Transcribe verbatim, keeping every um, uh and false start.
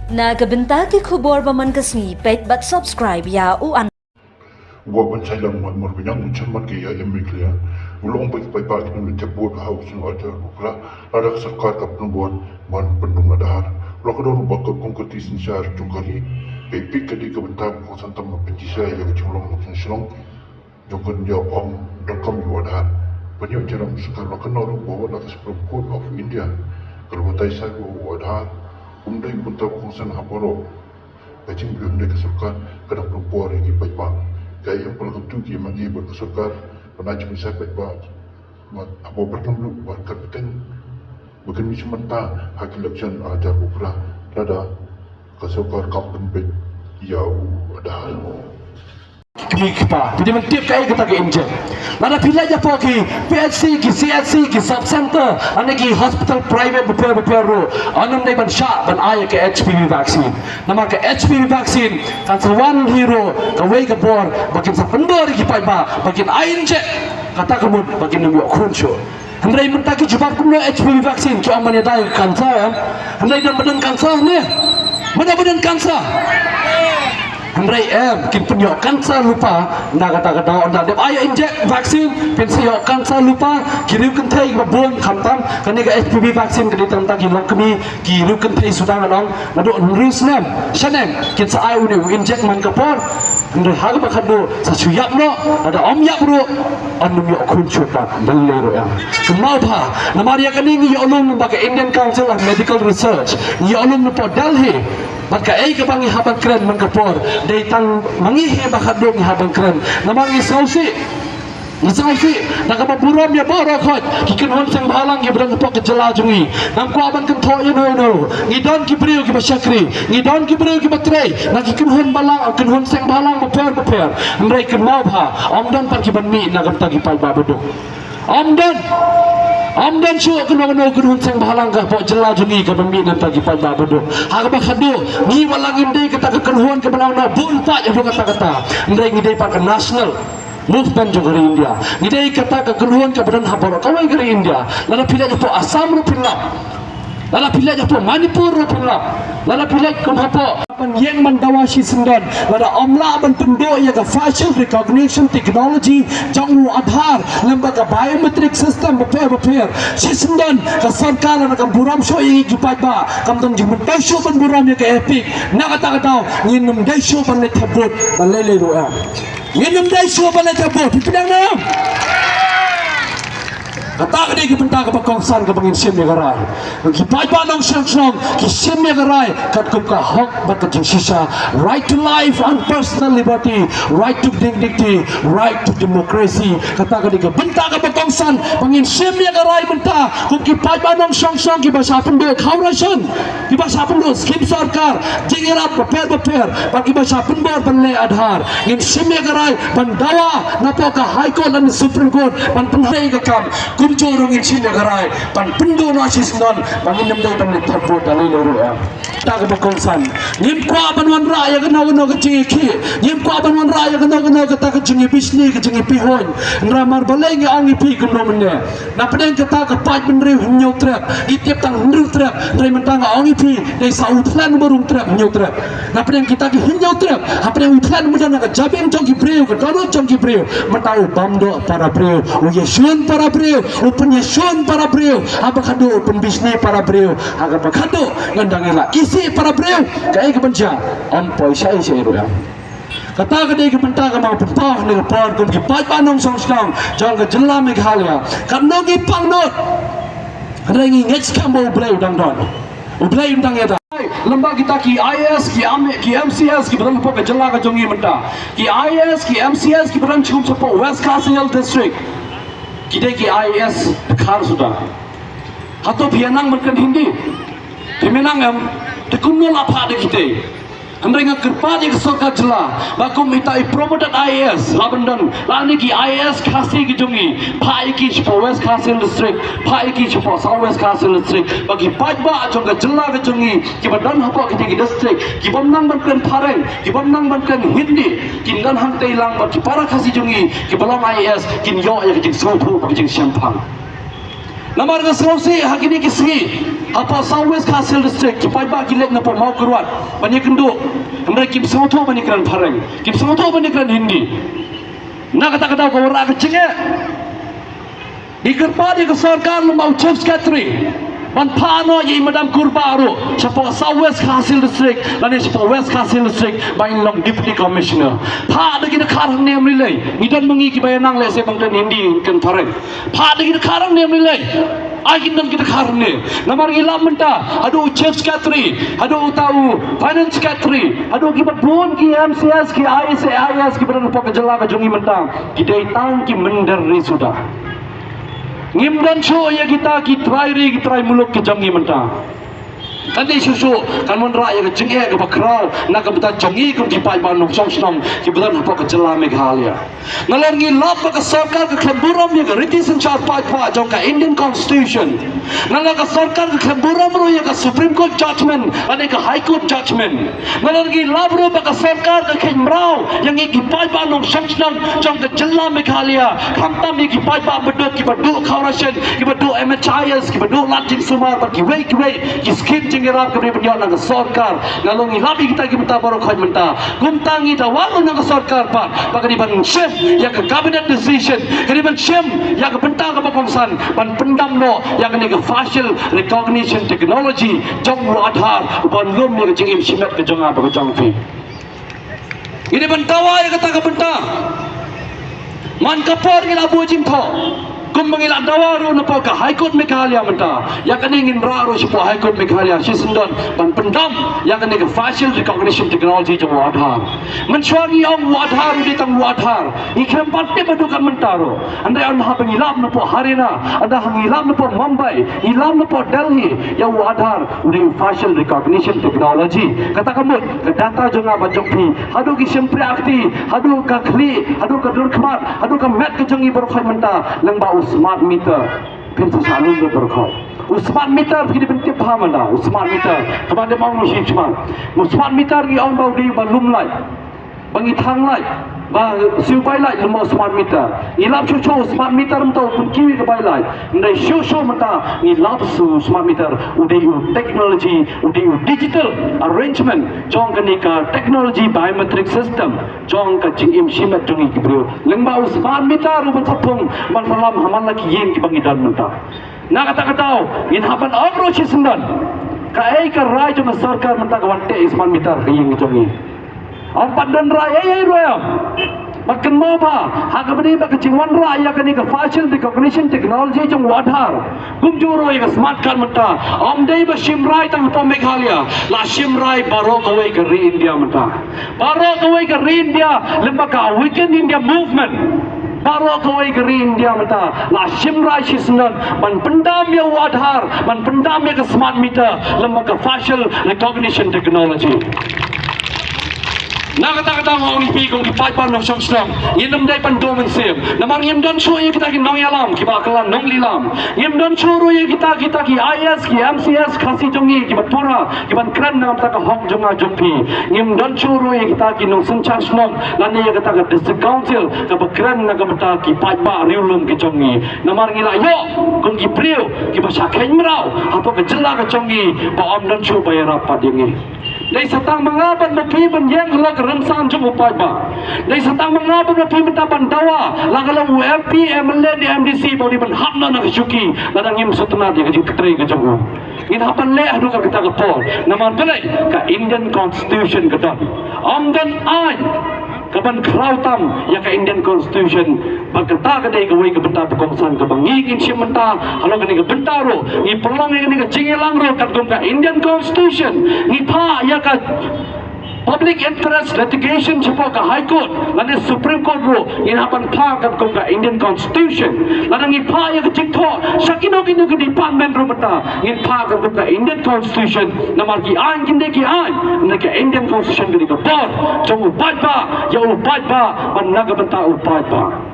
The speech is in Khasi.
Na ka bynta ki khubor ba man ka sngi, peit bad subscribe ïa u an. Wa ban sai lang mat mar biang u chairman ka ïa em Meghalaya. U long ba ki paidbah ki nang tep vote ha u shnong Aadhaar Buphra. Lada ka sorkar ka pynbor ban pyndum Aadhaar. Lok ka don ba ka kong ka ti synshar jong ka ri. Peit peit ka dei ka bynta ba kongsan tam ban pynjia ïa ka jinglong ka shnong. Jong ka ïa ong donkam ïa u Aadhaar. Pynïoh jingïarap sorkar ba ka nong ruh ba wat la ka Supreme Court of India ka la batai sa ïa u Aadhaar. Um dei u bynta ba kongsan ha baroh. Ka jingpynïoh dei ka sorkar ka dang pynbor ïa ki paidbah. Ka ïa pynlong tu ki man ïa bad ka sorkar ban ai jingpynshai paidbah. Bad haba byrngem ruh bad ka bteng ba kan mih sha mynta ha ki election Aadhaar Buphra lada ka sorkar kam pynbeit ïa u Aadhaar. Kmie ki kpa, phi dei ban tip kaei kata ka injek. Lada phi leit hapoh ki P H C, ki C H C, ki sub center, lane ki hospital private bapher bapher ruh, ym dei ban shah ban ai ka H P V vaccine. Namar ka H P V vaccine kan sa wan hi ruh kawei ka bor ba kin sa pynbor ïa ki paidbah ba kin ai injek, kata ka mut ba kin ym ïoh khun shuh. Hynrei mynta ki jubab kumno H P V vaccine, ki ong ban ïada ïa ka cancer, em? Hynrei don ba don cancer ne? Mano ba don cancer? Hynrei em, kin pynïoh cancer lypa na kata ka daw, ynda dep ai injek vaccine, phin sa ïoh cancer lypa. Ki riew kynthei kiba bun, khamtam kane ka H P V vaccine ka dei tang tang ki longkmie, ki riew kynthei suda, nga ong naduh hynriew snem shaneng kin sa ai une u injek man ka por. Hynrei ha kaba khatduh sa shu ïap noh, lada ym ïap ruh, ym ïoh khun shuh pat, lei lei ruh em. Kynmaw bha, namar ïa kane ngi ïoh lum ba ka Indian Council of Medical Research, ngi ïoh lum napoh Delhi. Bad kaei kaba ngi hap ban kren man ka por, dei tang ma ngi hi ba khatduh ngi hap ban kren. Namar ngi sngewsih, ngi sngewsih da kaba burom ïa baroh khoit ki kynhun seng bhalang kiba don hapoh ka jylla jong ngi. Ngam kwah ban kynthoh ïano ïano. Ngi don ki briew kiba shakri, ngi don ki briew kiba trei na ki kynhun balang, kynhun seng bhalang bapher bapher. Hynrei kynmaw bha, ym don pat kiban mih na ka bynta ki paidbah baduk. Ym don, ym don shuh kano kano kynhun seng bhalang ka hapoh jylla jong ngi kaban mih na ka bynta ki paidbah baduk. Ha kaba khatduh, ngi wat la ngim dei kata ka kynhun kaban ong noh bun paid haduh katta katta. Hynrei ngi dei pat ka national movement jong ka ri India. Ngi dei kata ka kynhun kaba don ha baroh kawei ka ri India. Lada phi leit hapoh Assam ruh phin lap. Lada phi leit hapoh Manipur ruh phin lap. Lada phi leit kum hapoh, ban ïeng ban dawa shisyndon. Lada ym lah ban pynduh ïa ka facial recognition technology jong u Aadhaar lem bad ka biometric system bapher bapher, shisyndon ka sorkar lada kam burom shuh ïa ngi ki paidbah, kam don jingmyntoi shuh ban burom ïa ka EPIC. Na kata ka daw ngin ym dei shuh ban leit thep vote ban lei lei ruh em. Ngin ym dei shuh ban leit thep vote, phi pdiang ne em? Kata ka dei ka bynta kaba kongsan kaba ngin shim ïa ka rai. Ki paidbah nongshong shnong ki shim ïa ka rai katkum ka hok bad ka jingshisha. Right to life and personal liberty, right to dignity, right to democracy. Kata ka dei ka bynta kaba kongsan ba ngin shim ïa ka rai mynta kum ki paidbah nongshong shnong kiba shah pynduh khaw ration, kiba shah pynduh skim sorkar, jingïarap bapher bapher, bad kiba shah pynbor ban leh Aadhaar. Ngin shim ïa ka rai ban dawa napoh ka High Court lane Supreme Court ban pynheh ïa ka kam. Kumjuh ruh ngin shim ïa ka rai ban pynduh noh shisyndon ba ngin ym dei ban leit thep vote da lei lei ruh em. Kata kaba kongsan. Ngim kwah ban wanrah ïa kano kano ka jingïakhih. Ngim kwah ban wanrah ïa kano kano kata ka jingïabishni, ka jingïapihuiñ. Namar balei ngi ong ïa phi kumno mynne? Na pdeng kata ka paidbynriew hynñiew trep, ngi tip tang hynriew trep, hynrei mynta nga ong ïa phi, dei sa u thlen uba rung trep, hynñiew trep. Na pdeng kita ki hynñiew trep, hapdeng u thlen uba don ha ka jabieng jong ki briew, ka dohnud jong ki briew, mynta u bam doh para briew, u ïashun para briew, u pynïashun para briew, ha kaba khatduh u pynbishni para briew, ha kaba khatduh ngan dang ïa la isih para briew, kaei kaban jia, ym poi shaei shaei ruh em. Kata ka dei ka bynta kaba nga pynpaw ha kane ka por kum ki paidbah nongshong shnong jong ka jylla Meghalaya. Katno ngi pang nud. Hynrei ngi ngeit skhem ba U Blei u dang don. U Blei u dang ïada. Lem bad kita ki I A S, ki M-, ki M C S kiba don hapoh ka jylla ka jong ngi mynta. Ki I A S, ki M C S kiba don sha kum shapoh West Khasi Hills District. Ki dei ki I A S dkhar suda. Hato phi ïa nang ban kren Hindi? Phim ïa nang em? Te kumno la phah da kitei? Hynrei nga kyrpad ïa ka sorkar jylla ba kum ita i promoted I A S la ban don, lane ki I A S Khasi ki jong ngi, phah ïa ki shapoh West Khasi Hills District, phah ïa ki shapoh South West Khasi Hills District, ba ki paidbah jong ka jylla ka jong ngi kiba don hapoh kitei ki district, kibym nang ban kren phareng, kibym nang ban kren Hindi, kin don hangtei lang bad ki para Khasi jong ngi kiba long I A S, kin ïoh ïa ka jingsngewthuh bad ka jingshemphang. Namar nga sngewsih ha kine ki sngi hapoh South West Khasi Hills District ki paidbah ki leit napoh Mawkyrwat ban ïakynduh, hynrei kim sngewthuh ban ïakren phareng, kim sngewthuh ban ïakren Hindi. Na kata ka daw ka wanrah ka jingeh. Ngi kyrpad ïa ka sorkar lem bad u Chief Secretary ban phah noh ïa i Madam Kurbah ruh shapoh South West Khasi Hills District lane shapoh West Khasi Hills District ba in long Deputy Commissioner. Phah da ki dkhar hangne ym lei lei. Ngi don ma ngi kiba ïa nang lehse ban kren Hindi, ban kren phareng. Phah da ki dkhar hangne ym lei lei. Ai kin don ki dkhar hangne. Namar ngi lap mynta haduh u Chief Secretary, haduh uta u Finance Secretary, haduh kiba bun ki M C S, ki I A S, I A S kiba don hapoh ka jylla ka jong ngi mynta ki dei tang ki mynder ri suda. Ngim don shuh ïa kita ki trai ri ki trai muluk ki jong ngi mynta. Kan dei shuh shuh kan wanrah ïa ka jingeh kaba khraw na ka bynta jong ngi kum ki paidbah nongshong shnong kiba don hapoh ka jylla Meghalaya. Nalor ngi lap ba ka sorkar ka khlem burom ïa ka riti synshar paidbah jong ka Indian Constitution. Nalor ka sorkar ka khlem burom ruh ïa ka Supreme Court judgment lane ka High Court judgment. Nalor ngi lap ruh ba ka sorkar ka kheiñ mraw ïa ngi ki paidbah nongshong shnong jong ka jylla Meghalaya, khamtam ïa ki paidbah baduk kiba duh khaw ration, kiba duh M H I S, kiba duh lad jingsumar bad kiwei kiwei ki skhim jingïarap kiba dei ban ïoh na ka sorkar. Nalor ngi lap ïa kita ki bynta baroh khoit mynta. Kumta ngi dawa ruh na ka sorkar pat ba ka dei ban shim ïa ka cabinet decision, ka dei ban shim ïa ka bynta kaba kongsan ban pyndam noh ïa kane ka facial recognition technology jong u Aadhaar uban lum ïa ka jingim shimet ka jong nga bad ka jong phi. Ngi dei ban dawa ïa kata ka bynta. Man ka por ngi la buh jingthoh, kumba ngi la dawa ruh napoh ka High Court Meghalaya mynta, ïa kane ngin rah ruh shapoh High Court Meghalaya shisyndon ban pyndam ïa kane ka facial recognition technology jong u Aadhaar. Mynshuwa ngi ong u Aadhaar u dei tang u Aadhaar, ngi khlem pat tip haduh kat mynta ruh. Hynrei ynda haba ngi lap napoh Haryana, ynda haba ngi lap napoh Mumbai, ngi lap napoh Delhi, ïa u Aadhaar u dei facial recognition technology. Kata ka mut ka data jong nga bad jong phi, haduh ki shympriahkti, haduh ka khlieh, haduh ka durkhmat, haduh ka met ka jong ngi baroh khoit mynta lyngba u smart meter. Phin sa shah lum baroh khoit. U smart meter phi dei ban tip bha mynta, u smart meter. Kaba dei ma u shi smart. U smart meter ngi ong ba u dei ba lum light, ba ngi thang light, ba siew bai light, lem bad u smart meter. Ngi lap shuh shuh u smart meter mynta u pynkiew ïa ka bai light. Hynrei shuh shuh mynta ngi lap shuh u smart meter u dei u technology, u dei u digital arrangement jong kane ka technology biometric system jong ka jingim shimet jong ngi ki briew. Lyngba u smart meter uban sa thung ban sa lam ha man la ki ïing kiba ngi don mynta. Na kata ka daw ngin hap ban ong ruh shisyndon, kaei ka rai jong ka sorkar mynta ka wan teh ïa u smart meter ha ïing jong ngi? Ym pat don rai ei ei ruh em. Bad kynmaw bha, ha kaba dei ba ka jingwanrah ïa kane ka facial recognition technology jong u Aadhaar, kumjuh ruh ïa ka smart card mynta, ym dei ba shim rai tang hapoh Meghalaya, la shim rai baroh kawei ka ri India mynta. Baroh kawei ka ri India, lyngba ka Awaken India Movement, baroh kawei ka ri India mynta la shim rai shisyndon ban pyndam ïa u Aadhaar, ban pyndam ïa ka smart meter lyngba ka facial recognition technology. Na kata ka daw nga ong ïa phi kum ki paidbah nongshong shnong, ngin ym dei ban duh mynsiem. Namar ngim don shuh ïa kita ki nongïalam kiba kylla nonglilam. Ngim don shuh ruh ïa kita, kita ki I A S, ki M C S Khasi jong ngi kiba pura, kiban kren na ka bynta ka hok jong nga jong phi. Ngim don shuh ruh ïa kita ki nongsynshar shnong lane ïa kata ka district council kaba kren na ka bynta ki paidbah riewlum ki jong ngi. Namar ngi la ïoh kum ki briew kiba shah kheiñ mraw hapoh ka jylla ka jong ngi ba ym don shuh ba ïarap pat ïa ngi. Dei sa tang ma nga bad ma phi ban ïeng halor ka rynsan jong u paidbah. Dei sa tang ma nga bad ma phi mynta ban dawa, la ka long u M P, M L A ne M D C, ba u dei ban hap noh na ka shuki lada ngim sngewtynnat ïa ka jingtrei ka jong u. Ngin hap ban leh haduh katta katta ka por. Namar balei? Ka Indian Constitution ka don. Ym don aiñ kaban khraw tam ïa ka Indian Constitution. Bad kata ka dei kawei ka bynta ba kongsan kaba ngi ngin shim bynta. Halor kane ka bynta ruh ngi pynlong ïa kane ka jingïalang ruh katkum ka Indian Constitution. Ngi phah ïa ka public interest litigation shapoh ka High Court lane Supreme Court ruh ngin hap ban phah katkum ka Indian Constitution. Lada ngi phah ïa ka jingthoh sha kino kino ki department ruh mynta ngin phah katkum ka Indian Constitution. Namar ki aiñ kin dei ki aiñ, namar ka Indian Constitution ka dei ka bor jong u paidbah ïa u paidbah bad na ka bynta u paidbah.